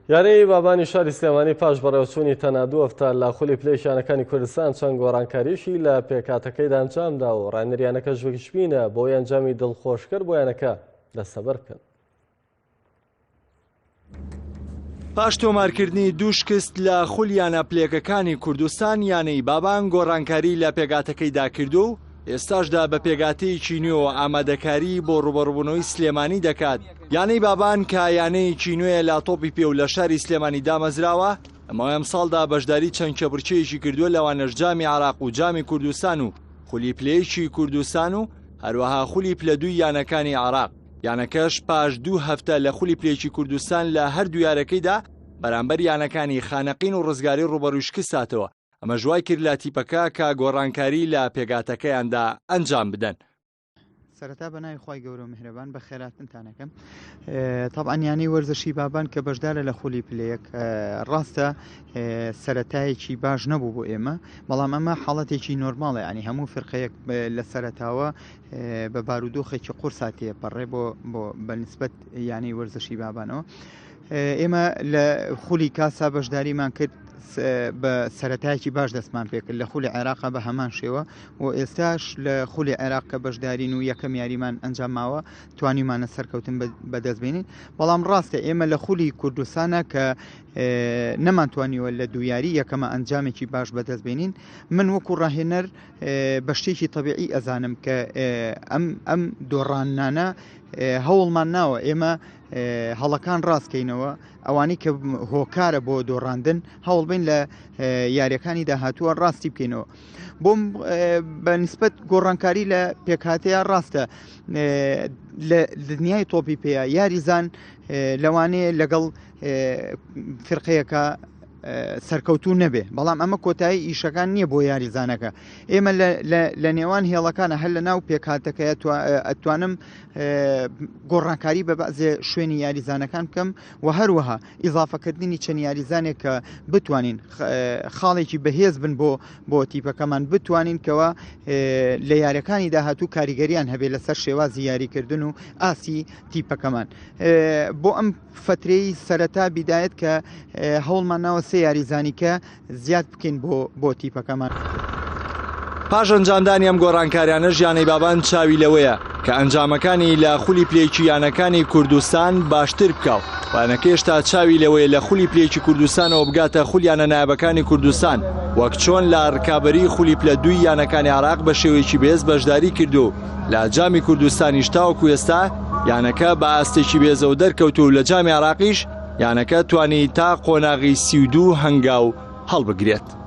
یانەی بابانی شاری سلێمانی پاش بەڕێوەچوونی تەنها دوو هەفتە لە خولی پلەی یانەکانی کوردستان چەند گۆڕانکاریشی لە پێکهاتەکەیدا ئەنجامدا و ڕاهێنەری یانەکەش بەگشتبینە بۆی ئەنجامی دڵخۆشکەر بۆ یانەکە دەستەبەر بکەن. پاش تۆمارکردنی دوو شکست لە خول یانە پلێکەکانی کوردستان یانەی بابان گۆڕانکاری لە پێکهاتەکەیدا کردو و ئێستاشدا بە پێکهاتەیەکی نوێوە ئامادەکاری بۆ ڕوبەڕوبوونەوەی سلێمانی دەکات یانەی بابان کە یانەیەکی نوێیە لە تۆپی پێ و لە شاری سلێمانی دامەزراوە لە ماوەی ئەمساڵدا بەشداری چەند کێبڕکێیەکی کردووە لەوانەش جامی عێراق و جامی کوردستان و خولی پلەیەکی کوردستان و هەروەها خولی پلە دووی یانەکانی عێراق. یانەکەش پاش دوو هەفتە لە خولی پلەیەکی کوردستان لە هەردوو یارەکەیدا بەرامبەر یانەکانی خانەقین و ڕزگاری ڕووبەڕووی شکست هاتەوە، ئەمەش وای کرد لە تیپەکە کە گۆڕانکاری لە پێکهاتەکەیاندا ئەنجام بدەن. سەرەتا بە ناوی خوای گەورە و میهرەبان بەخێراتنتان ئەکەم. تەبعەن یانەی وەرزشی بابان کە بەشدارە لە خولی پلەیەک ڕاستە سەرەتایەکی باش نەبوو بۆ ئێمە بەڵام ئەمە حاڵەتێکی نۆرماڵە ینی هەموو فرقەیەک لە سەرەتاوە بە بارودۆخێکی قورسا تێپەڕێ بۆ بۆ بەنسبەت یانەی وەرزشی بابانەوە. ئێمە لە خولی کاسا بەشداریمان کرد بە سەتایەکی باش دەستمان پێکرد لە خولی عێراقا بە هەمان شێوە و ئێستاش لە خولی عێراق کە بەشدارین و یەکەم یاریمان ئەنجام ماوە توانیمانە سەرکەوتن بەدەست بێنین بەڵام ڕاستە ئێمە لە خولی کوردستانە کە نەمانتوانیوە لە دویاری یەکەمە ئەنجامێکی باش بەدەست بێنین من وەکو ڕاهێنەر بە شتێکی تەبیعی ئەزانم کە ئەم ئەم دۆڕاننانە هەوڵمان ناوە ئێمە هەڵەکان ڕاستکەینەوە ئەوانەی کە هۆکارە بۆ دۆڕاندن هەوڵبین لە یاریەکانی داهاتووە ڕاستی بکەینەوە بۆم بە نسبەت گۆڕانکاری لە پێکهاتەیە ڕاستە لە دنیای تۆپی پێەیە یاریزان لەوانەیە لەگەڵ فرقەیەکە سەرکەوتوو نەبێ بەڵام ئەمە کۆتایی ئیشەکان نییە بۆ یاریزانەکە ئێمە لە نێوان هێڵەکانە هەر لە ناو پێکهاتەکەی ئەتوانم گۆڕانکاری بە بەعزێ شوێنی یاریزانەکان بکەم و هەروەها ئیزافەکردنی چەند یاریزانێک کە بتوانین خاڵێکی بەهێز بن بۆ بۆ تیپەکەمان بتوانین کەەوە لە یاریەکانی داهاتوو کاریگەریان هەبێت لەسەر شێوازی یاریکردن و ئاسی تیپەکەمان بۆ ئەم فترەی سەرەتا بیدایەت کە هەوڵمان ناوە سێ یاریزانی کە زیاد بکەین بۆ بۆ تیپەکەمان. پاش ئەنجامدانی ئەم گۆڕانکاریانەش یانەی بابان چاوی لەوەیە کە ئەنجامەکانی لە خولی پلەیەکی یانەکانی کوردستان باشتر بکا و یانەکە هێشتا چاوی لەوەیە لە خولی پلەیەکی کوردستانەوە بگاتە خولی یانە نایابەکانی کوردستان وەک چۆن لە رکابەری خولی پلە دووی یانەکانی عێراق بە شێوەیەکی بەهێز بەشداری کرد و لە جامی کوردستانیش تاوەکو ئێستا یانەکە بە ئاستێکی بێزەوە دەرکەوت و لە جامی عێراقیش یانەکە توانی تا قۆناغی 32 هەنگاو هەڵبگرێت.